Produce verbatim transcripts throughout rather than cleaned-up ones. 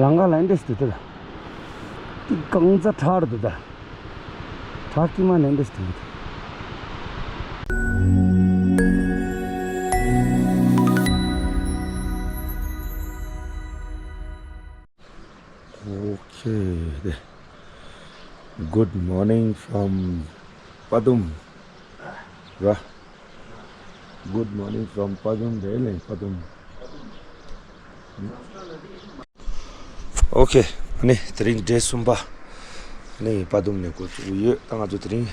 ལམ་ཁ་ལ་འདི་འདྲ་ཞིག་འདུག་ད། འདི་གང་ཚ་དྲག་འདུག་ད། དྲག་གི་མ་ནས་འདི་འདྲ་ཞིག་འདུག Okay. Good morning from Padum. ར། Good morning from Padum རེད་ལེ། Padum. Okay. ཨ་ནི་དེ་རིང་day གསུམ་པ། ཨ་ནི་Padum ནས་འགོ་བཙུགས་ཡོད། ད་ང་ཚོ་དེ་རིང་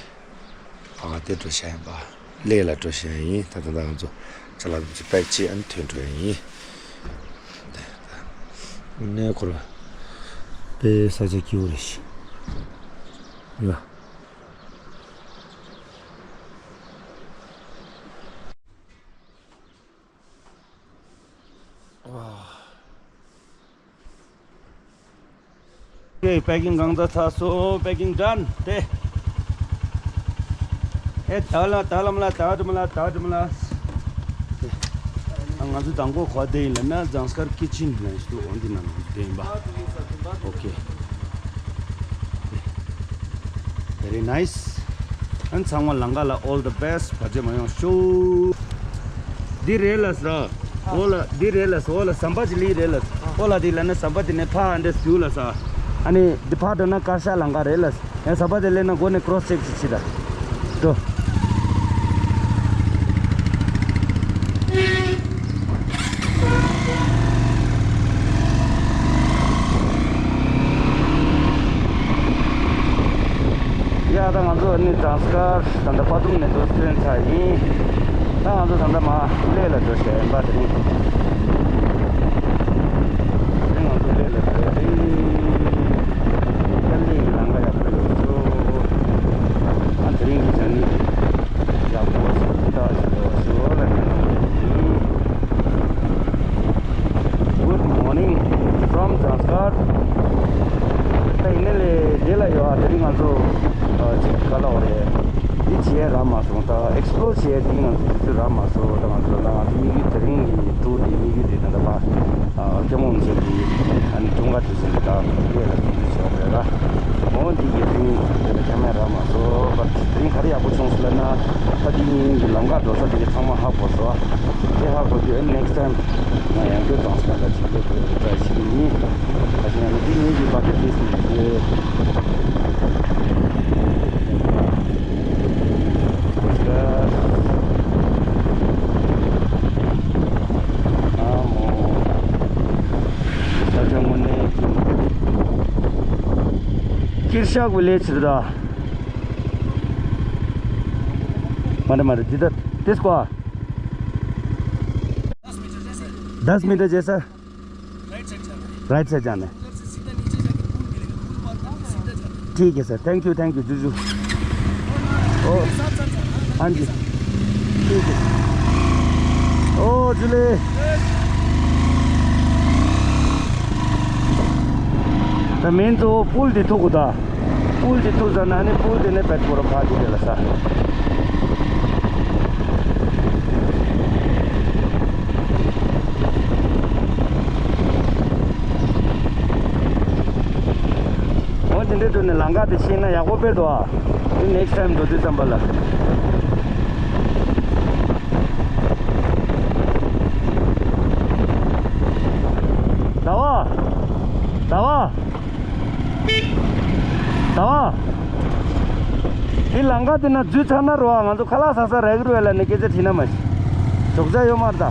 ཨ་དེ་འགྲོ་བཞག་ཡིན་པ། གླེ་ལ་འགྲོ་བཞག་ཡིན། ད་ད་ད་ང་ཚོ་ཅ་ལག་ཚོ་པེག་བྱས། ཨ་ནི་ཐོན་འགྲོ་ཡ་ཡིན། ད་ད་གནས་སྐོར་དཔེ་ས་ཆ་སྐྱིད་པོ་རེད་ཤག་ཡ། Okay, packing གང་ཚ་ཚ་སོ། Packing done. དེ། ཨེ་ད་ལ་ད་ལམ་ལ་ད་དྲི་མ་ལ་ད་དྲི་མ་ལ། ཨ་ང་ཚོ་དང་པོ་ག་པར་བསྡད་ཡིན་ལབ་ན། Zanskar Kitchen ལབ་ཞིག་འདུག་འོ་འདི་ནང་ལ་བསྡད་ཡིན་པ། Okay. Very nice. ཨན་ཚང་མ་ལམ་ཁ་ལ་all the best. བར་ཆད་མ་ཡོང་ཤོག་འདི་རེད་ལ་ས། འོ་ལ་འདི་རེད་ལ་ས། འོ་ལ་ཟམ་པ་ཅིག་ལི་རེད་ལ་ས། འོ་ལ་འདི་ལ་ནི་ཟམ་པ་འདི་ནས་ཕར་འདྲ་བརྒྱུད་ལ་ས། ཨ་ནི་འདི་ཕར་འགྲོ་ན་ཀར་ཤག་ལམ་ཁ་རེད་ལ་ས། ཡང་ཟམ་པ་དེ་སླེབས་ན་སྒོ་ནས་cross check ཅིག་བྱེད་ད། འགྲོ། ཡ་ད་ང་ཚོ་ནི་Zanskar ད་ལྟ་པ་དུམ་ནས་འགྲོ་ཐོན་ཚར་ཡིན། ད་ང་ཚོ་ད་ལྟ་མར་གླེ་ལ་འགྲོ་བྱས་ཡིན་པ། དེ་རིང་དེ་རིང་ང་ཚོ་གླེ་ལ་འགྲོ་ཡ་དེ་རིང་གླེ་གི་ལམ་ཁ་ཡག་པོ་ཡོད་ཚོ། ང་དེ་རིང་གི་བྱ་ནི་ཡག་པོ་ཞིག་ད་ཞིག་འགྲོ་ཞོར་ལ་ཉན་ནོ་ཡིན། Good morning from Zanskar. ད་ཡིན་ནའི་ལས་དེ་ལ་ཡོད་ཨ། དེ་རིང་ང་ཚོ་ཅིག་ག་ལ་འོ་རེད། འདི་བྱས་རག་མ་སོང་། ད་explore བྱས་དེ་ང་ཚོ་དུས་ཚོད་རག་མ་སོང་། ད་ང་ཚོ་ད་ང་ཚོ་དམིགས་ཡུལ་དེ་རིང་གི་tour དེ་དམིགས་ཡུལ་དེ་ད་ད་པ་སྐྱ་མོ་མི་ཚོ་གི་ཨ་ནི་ཀྲུང་ག་དུས་ཚོད་དེ་ད་ལས་ལ་དུས་ཚོད་བྱས་རེད་ར། འོ་འདི་གི་རིང་དེ་ལ་ཁ་མེད་རག་མ་སོང་། but དེ་རིང་ག་རེ་ཡག་པོ་བྱུང་སོང་ལབ་ན། ད་དེ་ཉིན་གི་ལམ་ཁ་འགྲོ་ས་དེ་གི་ཚང་མ་ཧ་གོ་སོང་ཨ། དེ་ཧ་གོ་དུས་next time ང་ཡང་སྐྱོ་གཏོང་ས་ལ་ཆེད་དུ་བོད་རིགས་བཀྲ་ཤིས་ཉིན། ད་ཞིག་ནི་འདི་ངེད་ཀྱི་bucket list ནས་བརྗོད། ཨ་མོ། ས་ཆ་དངོས་གནས་ཀྱི་ཀིར་ཤག་ཝི་ལེཇ་རེད་ད། མ་རེད་མ་རེད། འདི་ད་དེ་སྐོར། दस मीटर जैसा। Right side जाना है। Right side जाना है। उधर से सीधा नीचे जाके पुल मिलेगा, पुल पार करके सीधा जाना है। ठीक है sir, thank you, thank you, जुजू। ओ, साथ साथ जाना है। हाँ जी। ठीक है। ओ जुले। ད་མིན་དུ་པུལ་དེ་ཐུག་གོ་ད། པུལ་དེ་ཐུག་ཟ་ན་ནི་པུལ་དེ་ནས་བེད་པོ་ར་ཕ་དེ་དེ་ལ་ས། འོ་དེ་འདྲའི་དུས་ནས་ལམ་ཁ་དེ་ཤེས་ན་ཡག་པོ་དཔེ་འདུག་ཨ། དེ་next time འགྲོ་དུས་ཙམ་པ་ལ། ཟླ་བ། ཟླ་བ། ཟླ་བ། དེ་ལམ་ཁ་དེ་ན་འཛུལ་ཚར་ན་རོ་ཨ། ང་ཚོ་ཁ་ལག་ཟ་ས་རག་གི་རེད་ལབ་ནས་སྐད་ཆ་དྲིས་ན་མ་ཤེས། ཞོགས་ཇ་ཡོད་མ་རེད་ད།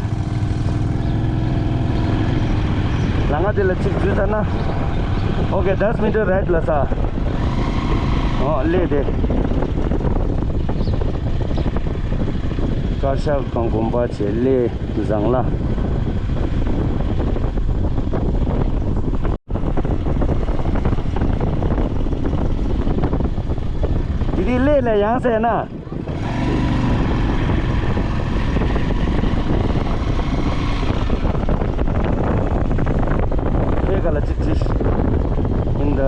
ལམ་ཁ་དེ་ལ་གཅིག་འཛུལ་ཚར་ན། Okay, दस metre right ལ་ས། ཨོ་ལེ་དེ། དཀར་ཤ་གང་དགོན་པ་བྱེད་ལེ་བཟང་ལ། དེ་དེ་ལེ་ལ་ཡང་ཟེར་ན། ཨེ་ག་ལ་ཅི་ཅི་ཡིན་ད།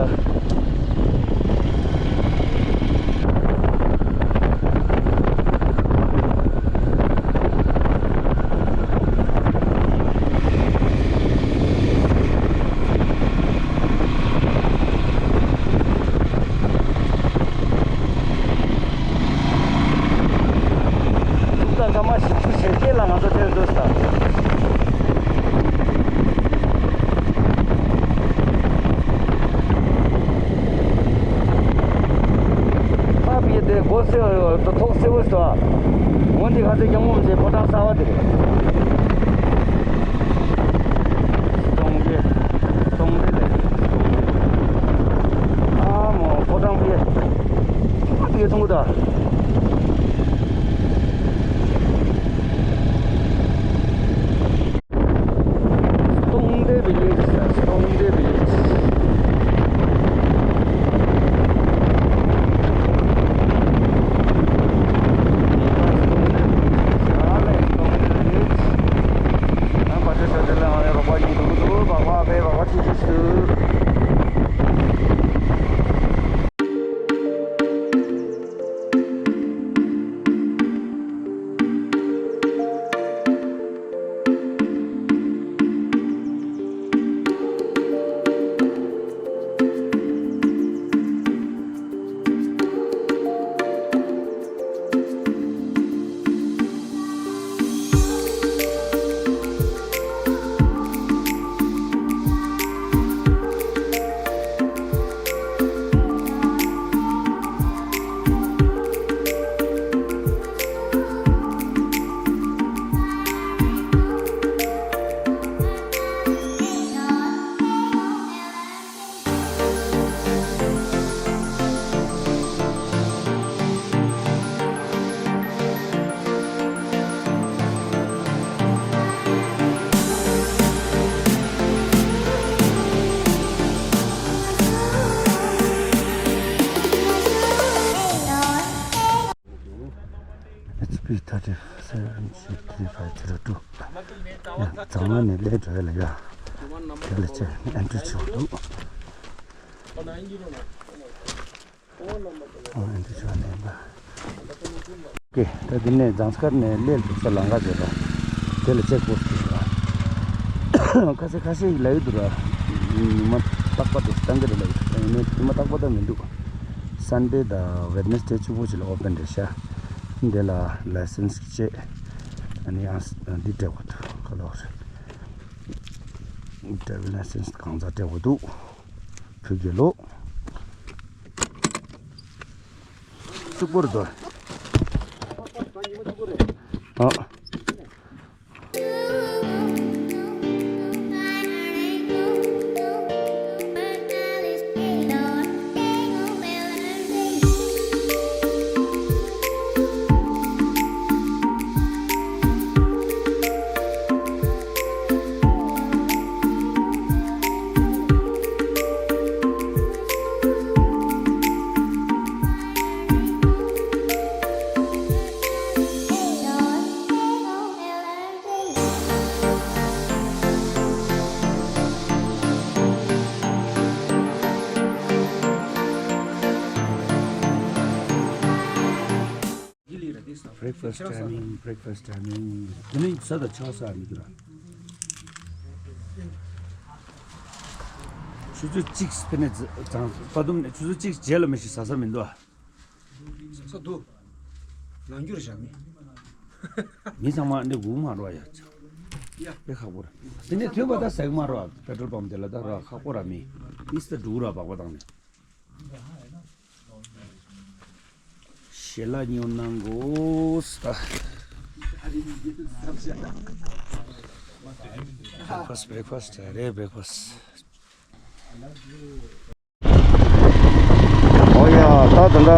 ཐོག་སེ་ཐོག་སེ་བོ་ཟེར་བ། འོན་ཏེ་ཁ་སེ་སྐྱང་མོ་མཇལ་ཕོ་བྲང་གསར་བ་དེ་རེད། སྟོང་སྡེ། སྟོང་སྡེ་ལས། ཨ་མོ་ཕོ་བྲང་དེ། ཨ་དེ་ག་ཚོང་གི་ད། སྟོང་སྡེ་བི་ལེ་ཇི་ཟེར། སྟོང་སྡེ་བི་ལེ་ཇི། H P thirty seven C three five zero two. ཡ། ཚང་མ་ནས་སླེབས་འགྲོ་ཡ་ལ་ཡ། དེ་ལ་ཅིག་ཨེན་ཊི་རི་བྱེད་དགོས་འདུག་ཨ། ཨེན་ཊི་རི་བྱེད་ལེན་པ། ཀེ། ད་འདི་ནས་ཟངས་དཀར་ནས་སླེབས་འདུག་ས། ལམ་ཁ་བྱེད་པ། དེ་ལ་ཅེག་པོ་སི་ཊི་ཞིག་ར། ཁ་ཤས་ཁ་ཤས་ལབ་ཀྱི་འདུག་ར། ཉི་མ་རྟག་པར་དུ་བཏང་གི་རེད་ལབ་ཀྱི་འདུག་ཡིན་ནའི་ཉི་མ་རྟག་པར་ད་མི་འདུག་སན་ཌེ་དང་ཝེད་ནེ་སི་ཌེ་གཅིག་པོ་ཞིག་ལ་ཨོ་པན་རེད་ཤག་འདི་ལ་ལའི་སེན་སི་བཅས། ཨ་ནི་ཨ་འདི་སྤྲད་དགོས་འདུག་ག་ལོག་རེད། ཌ་རའི་ཝར་ལའི་སེན་སི་གང་ཟག་སྤྲད་དགོས་འདུག་བོད་རྒྱལ་ལོ། གཅིག་པོ་རེད་དོ། ཨ། Breakfast timing, breakfast timing. དེ་ནས་ཟ་དང་ཆང་ཟ་མི་འགྱུར་ར། ཆུ་ཚོད་གཅིག་ཕེབས་ནས་ཙང་པ་དུམ་ནས་ཆུ་ཚོད་གཅིག་རྗེས་ལ་མི་ཞིག་ཟ་ས་མི་འདུག་ཨ། ཟ་འདུག་ནང་འགྱུར་བཞག་མི། མི་ཚང་མ་འདི་སྒུག་མ་རོགས་ཡ། ཡ། དཔེ་ཁག་པོ་ར། དེ་ནས་ཐོན་པ་ད་ཟ་གི་མ་རོགས། པེ་ཊྲོལ་པམ་དེ་ལ་ད་རོགས་ཁག་པོ་ར་མི། ཨིས་ད་འགྲུག་ར་བག་པ་བཏང་ནས། ཞལ་ལག་ཉོ་གནང་དགོས་ད། Breakfast, breakfast རེད། Breakfast། ཨོ་ཡ། ད་ད་ལྟ་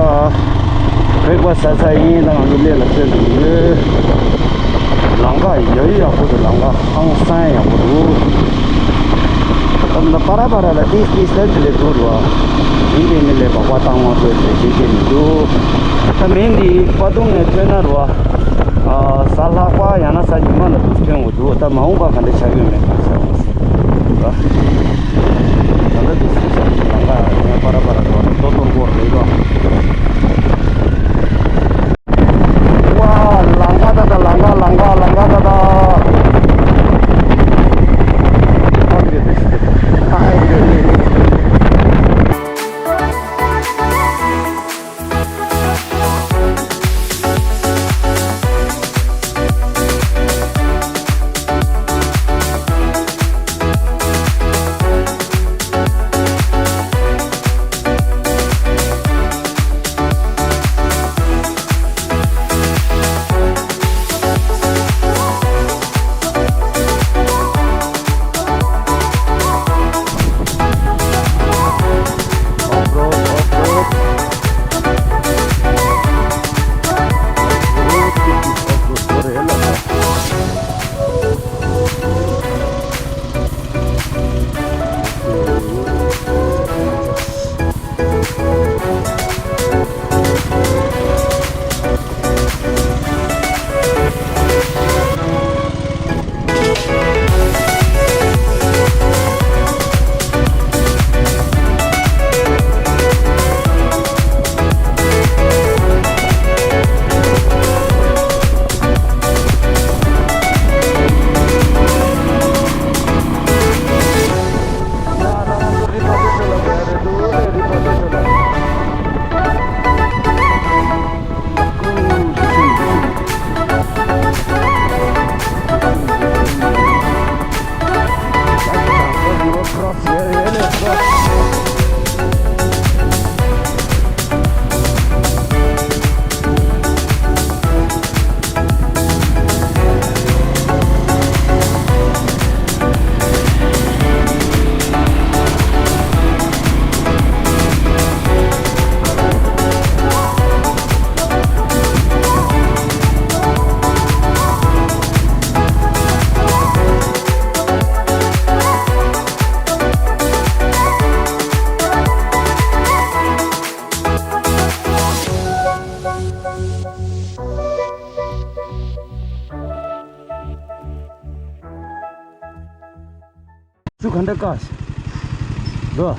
བྷི་རེག་ཕ་སི་ཟ་ས་ཡིན། ད་ང་ཚོ་སླེབས་ལ་སླེབས་འདུག་ཡོད། ལམ་ཁ་ཡག་ཡག་པོ་འདུག་ལམ་ཁ་ཧང་སང་ཡག་པོ་འདུག་ད་ལྟ་པ་ར་པ་ར་ལ་ཏིས་ཏིས་ལ་དེ་ལས་འགྲོ་རུ་བ། ཡིན་དེ་མི་ལས་བག་པ་བཏང་བ་ཚོས་དེ་བྱེད་ཀྱི་མི་འདུག་ད་མིང་འདི་པ་དུང་ནས་ཐོན་ན་རུ་བ། གཟའ་ལྷག་པ་ཡང་ན་གཟའ་ཉི་མ་ལ་དུས་ཐོན་དགོས་འདུག་ད་མ་འོངས་པ་ག་འདྲ་ཆགས་ཡོད་མེད་ག་ས་ག་ས་ད་ལྟ་དུས་སུ་ཆགས་ཀྱི་ལམ་ཁ་ཡང་པ་ར་པ་ར་འགྲོ་ན་ཏོ་ཏོ་འགོར་རེད་ལོ། ཝ། ལམ་ཁ་ད་ད་ལམ་ཁ་ལམ་ཁ་ལམ་ཁ་ད་ད། ཨ་ཀི་རེད། ཨ་ཀི་རེད། ཆུ་ག་འདྲ་བཀག་ཤག་འགྲོ།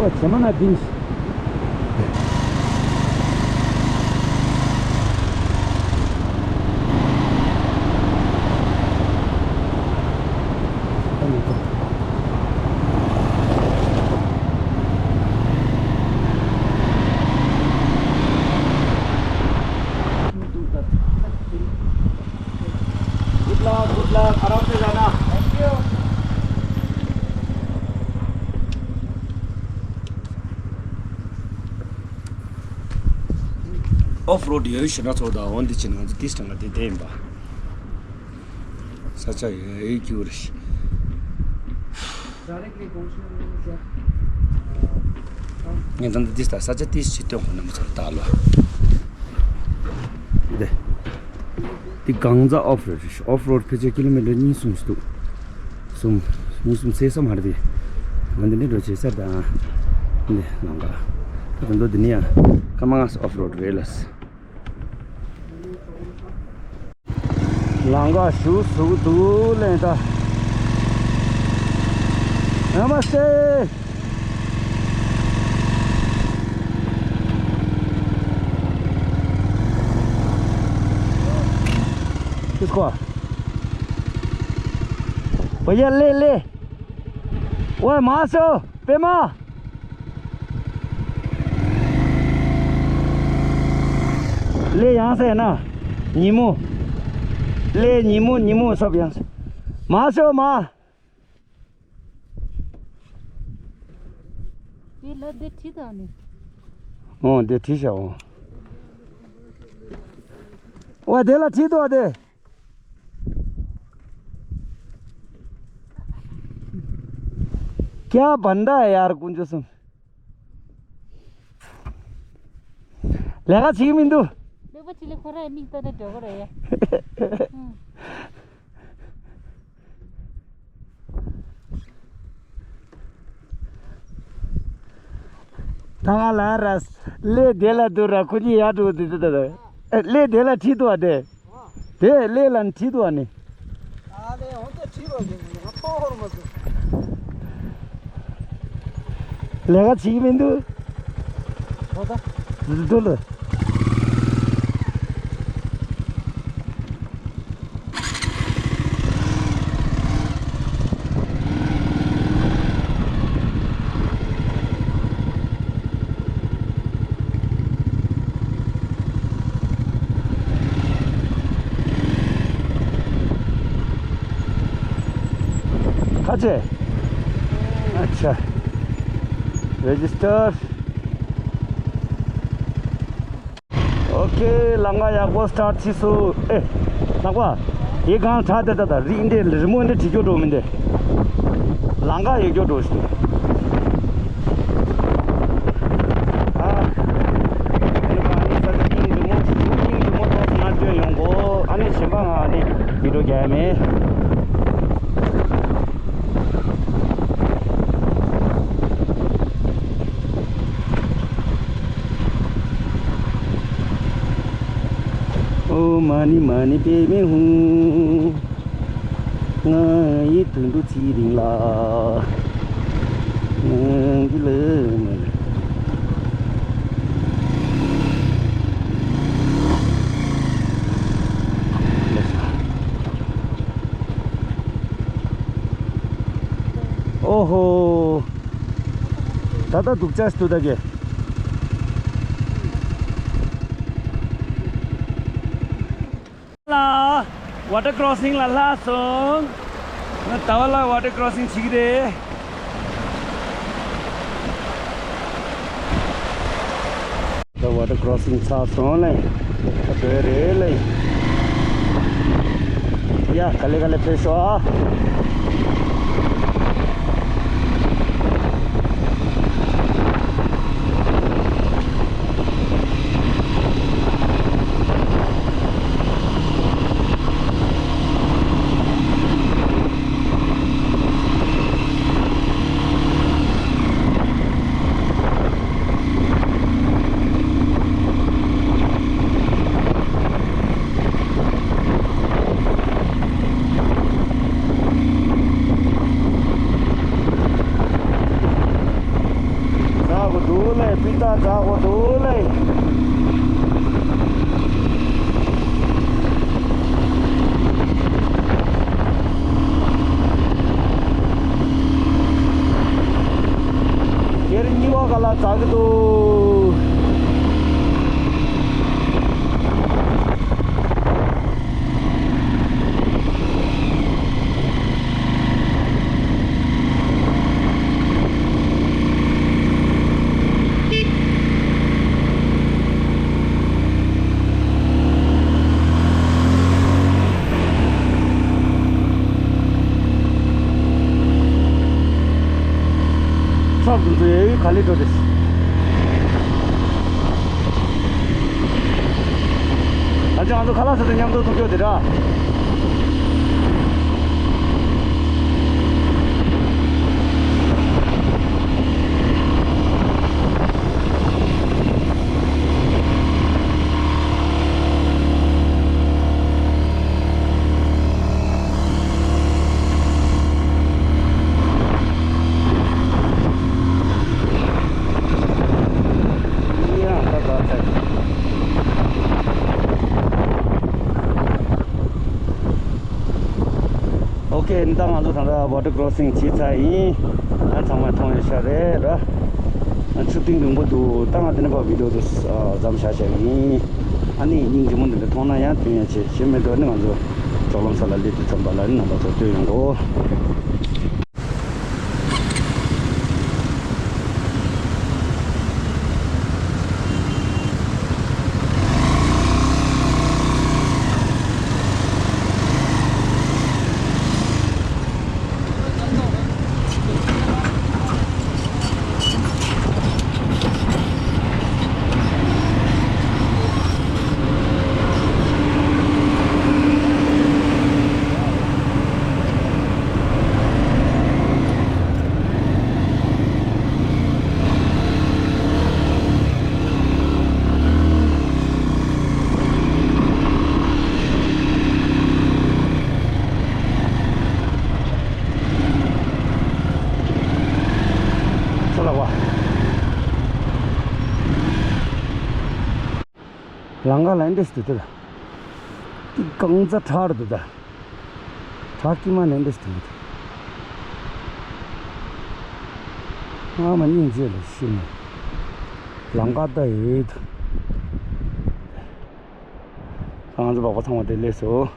ཨོ་ཚེ་མ་ན་དིན། Good luck, good luck. आराम से जाना। Thank you. Off road ཡོད་ཤི་ན་ཚོ་ད་འོན་ཏེ་ཅི་ན་ང་ཚོ་ཏིས་ཀྲང་ག་དེ་དེ་ཡིན་པ། ས་ཆ་ཡོད་རྒྱུ་རེད། ངས་ད་ལྟ་འདི་ལྟ་ས་ཆ་ཏིས་ཅི་སྟོན་ཁོ་ན་མི་ཚོར་ལྟ་ལོ། འདི། འདི་གངས་རྫ་ཨོཕ་རོཌ་རེད། ཨོཕ་རོཌ་ཕལ་ཆེར་ཀི་ལོ་མི་ཊར་གཉིས་གསུམ་ཞིག་འདུག་གསུམ། གཉིས་གསུམ་ཟེར་ས་མ་རེད་དེ། ང་འདི་འདྲ་འགྲོ་བྱེད་ས་དང་། འདི་ལམ་ཁ། ད་དུང་འདི་ནི་ཡང་ཀ་མ་ངས་ཨོཕ་རོཌ་རེད་ལ། ལམ་ཁ་ཞུ་ཟུག་འདུག་ལན་ད། Namaste. किसको? भैया ले ले। ओए मासो। पेमा। ले यहाँ से है ना। नीमू। ले नीमू, नीमू सब यहाँ से। मासो मा। ये ला दे ठीक है ने। हाँ, दे ठीक है वो। ओए दे ला ठीक तो दे। क्या बंदा है यार कुंजो सुन। ལས་ཀ་བྱེད་ཀྱི་མི་འདུག་ལས་ཀ་བྱེད་ལས་ཁོ་རང་མིག་ལྟ་ནས་འགྲོ་གི་རེད་ཡ། ད་ང་ལ་ར་ལས་དེ་ལ་འདུག་ར་ཁོ་གཉིས་ཡར་འགྲོ་དེ་དེ་དེ་ལས་དེ་ལ་ཁྲིད་འདུག་ཨ་དེ། དེ་ལས་ལ་ཁྲིད་འདུག་ཨ་ནི། ཨ་ལས་འོ་དེ་ཁྲིད་རོགས་ཡིན་ང་ཐོག་ཧོར་མ་སོང་། ལས་ཀ་བྱེད་ཀྱི་མི་འདུག་འོ་ད། འདུག་ལ། ཁ་ཆེ། ཨ་ཆ། རེ་ཇི་སི་ཊར། ཨོ་ཁེ། ལམ་ཁ་ཡག་པོ་སི་ཊར་ཊི་བྱས་སོང་། ཨེ། ལགས་པ། ཡི་གང་ཁྲ་དེ་ད་ད་རིག་འདི་རི་མོ་འདི་བྲིས་སྐྱོ་འགྲོ་མི་འདི། ལམ་ཁ་ཡོད་སྐྱོ་འགྲོ་ཞིག་ཨ། ཨ་ནི་ས་ཆ་སྙིང་རི་མོ་སྙིང་རི་མོ་ཐོག་ཏུ་ང་སྐྱོན་ཡོང་གོ་ཨ་ནི་གཞན་པ་ང་ཨ་ནི་བི་ཌིའོ་རྒྱག་ཡ་མེད། མ་ཎི་མ་ཎི་པདྨེ་ཧཱུྃ། ང་ཡི་དུད་འགྲོ་ཚེ་རིང་ལ། ང་གི་ལ་མ་ལ། ཨོ་ཧོ། ད་ལྟ་སྡུག་ཅག་ཞིག་འདུག་ད་གེ། ལ། ཝ་ཊར་ཀྲོ་སིང་ལ་ལྷག་སོང་། ང་ད་བར་ལ་ཝ་ཊར་ཀྲོ་སིང་བྱེད་ཀྱི་རེད། ད་ཝ་ཊར་ཀྲོ་སིང་ཚར་སོང་ལེ། ད་འགྲོ་ཡ་རེད་ལེ། ཡ་ག་ལེ་ག་ལེ་ཕེབས་ཤོག་ཨ། འཛག་གི་འདུག་ལེ། པི་ཏ་འཛག་གི་འདུག་ལེ། སྒེར་གཉིས་པ་ག་ལ་འཛག་གི་འདུག། ཚོགས་འདུ་འཛུལ་ཡས་ག་ལེ་འགྲོ་རེད། ད་ཅི་ང་ཚོ་ཁ་ལག་ཟ་དུས་མཉམ་དུ་ཐུག་ཆོག་དེ་འདྲ། ཨོ་ཁེ། ད་ང་ཚོ་ད་ལྟ་ཝ་ཊར་ཀྲོ་སིང་བྱས་ཚར་ཡིན། ཨ་ཚང་མས་མཐོང་ཡོད་ཤག་རེད་ར། ཨ་ཆུ་གཏིང་རིང་པོ་འདུག། ད་ང་དེ་ནས་ཕར་བི་ཌི་ཡོ་དེ་མཚམས་བཞག་བཞག་ཡིན། ཨ་ནི་སྙིང་རྗེ་མོ་འདི་འདྲ་མཐོང་ན་ཡང་སྟོན་ཡ་བྱེད། བྱེད་མེད་དུས་ནི་ང་ཚོ་ལྕོག་ལམ་ས་ལ་སླེབས་དུས་ཙམ་པ་ལ་ནི་རྣམ་པ་ཚོར་སྟོན་ཡོང་གོ། ལམ་ཁ་ལ་འདི་འདྲ་ཞིག་འདུག་ད། འདི་གངས་རྫ་བྲག་རེད་འདུག་ད། བྲག་དཀྱིལ་མ་ལ་འདི་འདྲ་ཞིག་འདུག་ད། ཨ་མ་སྙིང་རྗེ་ལ་ཤི་ནས། ལམ་ཁ་ད་ཡོད། ང་ཚོ་སྦག་སྦག་ཚང་མ་དེ་སླེབས་སོང་།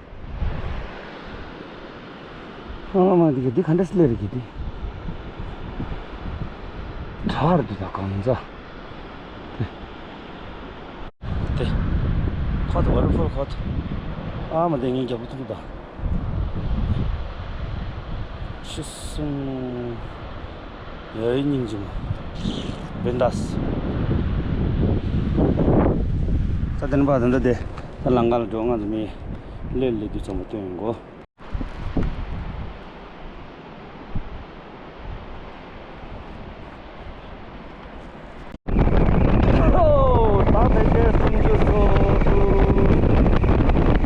ཨ་མ་འདི་ག་འདི་ག་འདྲ་སླེབས་རེད་གི་འདི། བྲག་རེད་འདུག་ད་གངས་རྫ། དེ། དེ། ཁོ་ཐག་ཝ་ཊར་ཕོལ་ཁོ་ཐག། ཨ་མ་དེ་ངའི་རྒྱབ་ལ་ཐུག་ད། ཤི་སོང་། ཡ་ཡི་སྙིང་རྗེ་མོ། བེན་དཱས། ད་དེ་ནས་ཕར་ད་ལྟ་དེ། ད་ལམ་ཁ་ལ་འགྲོ། ང་ཚོ་མི་སླེབས་སླེབས་དུས་ཙམ་པ་སྟོན་ཡོང་གོ། ཨོ། ད་ཕལ་ཆེར་སུམ་ཅུ་སོ་དྲུག།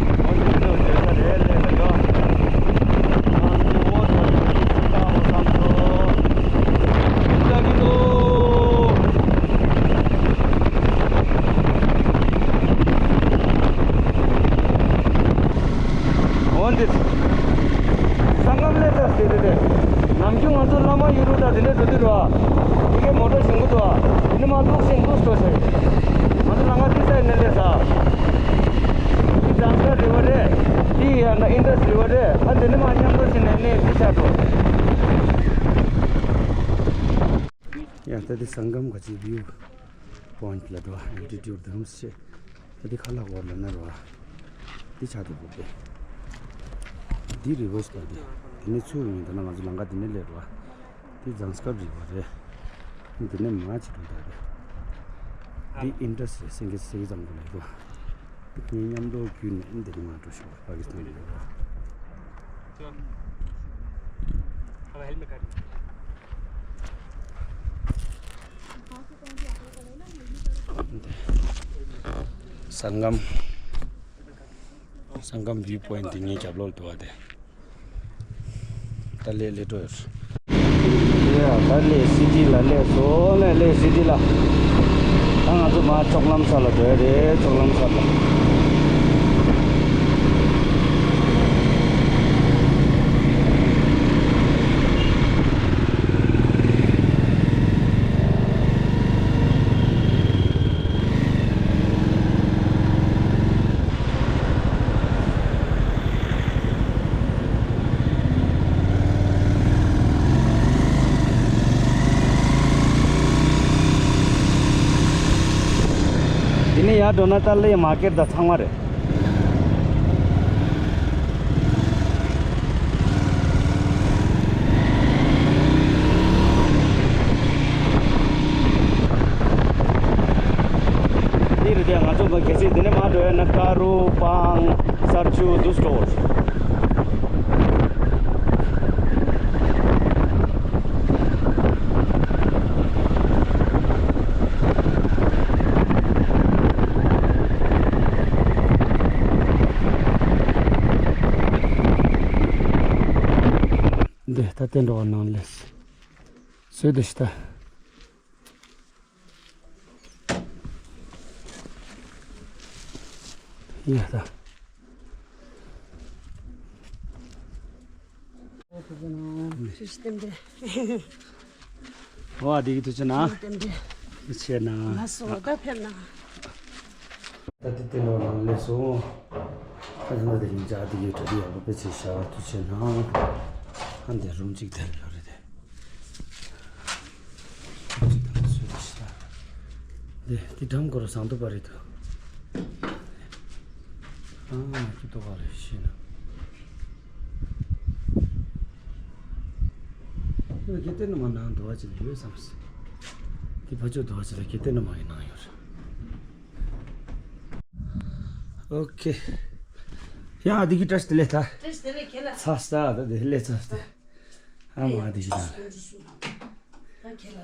ལོས་ཏོ་ཟེར། ང་ཚོ་ལམ་ཁ་འདི་སའི་ནས་སླེབས་ས། འདི་ཛམ་སྐར་རི་བར་རེད། འདི་ཡང་ན་ཨིན་དཱས་རི་བར་རེད། ཨ་འདི་ནས་མར་མཉམ་དུ་ཕྱིན་ནས་ནས་འདི་ཆགས་འགྲོ། ཡ་ད་འདི་སང་གམ་ག་ཅིག་བིའུ་པོ་ཡིན་ཊི་ལ་འགྲོ། ཨལ་ཊི་ཊུཌ་དུ་རུམ་སེ། ད་འདི་ཁ་ལག་བོར་ལ་ན་རོ། འདི་ཆགས་འདུག་གོ་པས། འདི་རི་བར་སི་ད་འདི། འདི་ནས་ཚུར་ཡིན་ད་ན་ང་ཚོ་ལམ་ཁ་འདི་ནས་སླེབས་རོ། འདི་ཛམ་སྐར་རི་བར་རེད། འདི་ནས་མར་ཅིག་འགྲོ་ད་རེད། འདི་ཨིན་དཱས་རེད། སེང་གེ་སེང་གེ་ཙམ་གོ་ལ་ཡོད། ངས་མཉམ་དུ་བརྒྱུད་ནས་འདི་ནས་མར་འགྲོ་ཤོག་པ་ཀི་སི་ཐན་རི་བར། སང་གམ། སང་གམ་བིའུ་པོ་ཡིན་ཊི་དེ་ངའི་རྒྱབ་ལོགས་ལ་འདུག་བ་དེ། ད་ལས་ལས་འགྲོ་ཡོད། ཡ་ད་ལས་སི་ཊི་ལ་སླེབས་སོང་། ལས་ལས་སི་ཊི་ལ། ད་ང་ཚོ་མར་ལྕོག་ལམ་སར་ལ་འགྲོ་ཡ་རེད། ལྕོག་ལམ་སར་ལ། འདི་ནས་ཡར་འགྲོ་ན་ད་ལས་མར་ཀེཊ་དང་ཚང་མ་རེད། འདི་རེད་དེ། ང་ཚོ་གལ་སྲིད་འདི་ནས་མར་འགྲོ་ཡ་ན་ཀ་རུ་པང་གསར་ཆུ་འདུག་སྟོར། འདི་ད་བསྟན་འགྲོ་བ་ནང་ལས་སོས་དེ་ཤི་ད། ཡ་ད། ཤུ་ཤི་སྟེམ་དེ། ཨོ་ཨ་དེ་གི་ཐུགས་རྗེ་གནང་། སྟེམ་དེ། ཐུགས་རྗེ་གནང་། ལགས་སོ། ད་ཕེབས་ན། ད་དེ་དེ་ནང་ལ་སླེབས་སོང་། ད་ཡང་ན་དེ་ཡིན་ཅག་དེ་གི་གྲ་སྒྲིག་ཡག་པོ་དཔེ་ཆེ་བཞག་ཐུགས་རྗེ་གནང་། ཨ་འདི་རུམ་གཅིག་དེ་ལ་ཡོད་རེད་དེ། རུམ་གཅིག་དང་སུ་དེ་ཤི་ད། དེ་དེ་འགྲམ་སྐོར་བཟང་དུ་པ་རེད་དོ། ཨ་མ་ཁྱི་ཏོ་ག་རེ་ཤི་ན། ཁྱི་ཏེ་ནུ་མ་ནང་དུ་བ་ཅི་ལ་ཡོད་བསམ་སི། དེ་ཕ་ཆོ་དུ་བ་ཅི་ལ་ཁྱི་ཏེ་ནུ་མ་གི་ནང་ཡོད་རེད། ཨོ་ཁེ། ཡང་ཨ་དེ་གི་བཀྲ་ཤིས་བདེ་ལེགས་ད། བཀྲ་ཤིས་བདེ་ལེགས་ཁྱེད་ལ། ཚ་ས་ད་དེ་ལས་ཚ་སྟེ། ཨ་མ་ཨ་དེ་གི་ད། ད་ཁྱེད་ལ།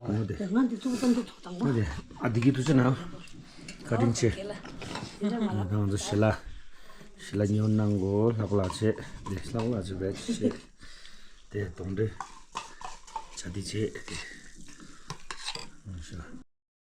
ཨོ་དེ། ང་འདི་ཚོ་ཙམ་དུ་ཐོག་དང་པོ། ཨོ་དེ། ཨ་དེ་གི་ཐུགས་རྗེ་གནང་། བཀའ་དྲིན་ཆེ། ཁྱེད་ལ། དེ་འདྲ་མ་ལ། ང་ཚོ་ཞི་ལ། ཞི་ལ་ཉོ་གནང་གོ་ལྷག་ལག་ཆེ། དེ་ལྷག་ལག་ཆེ་བེད་ཆེ། དེ་གདོང་འདྲེ། ཆ་དེ་བྱེད་དེ། ཨ་ཤ།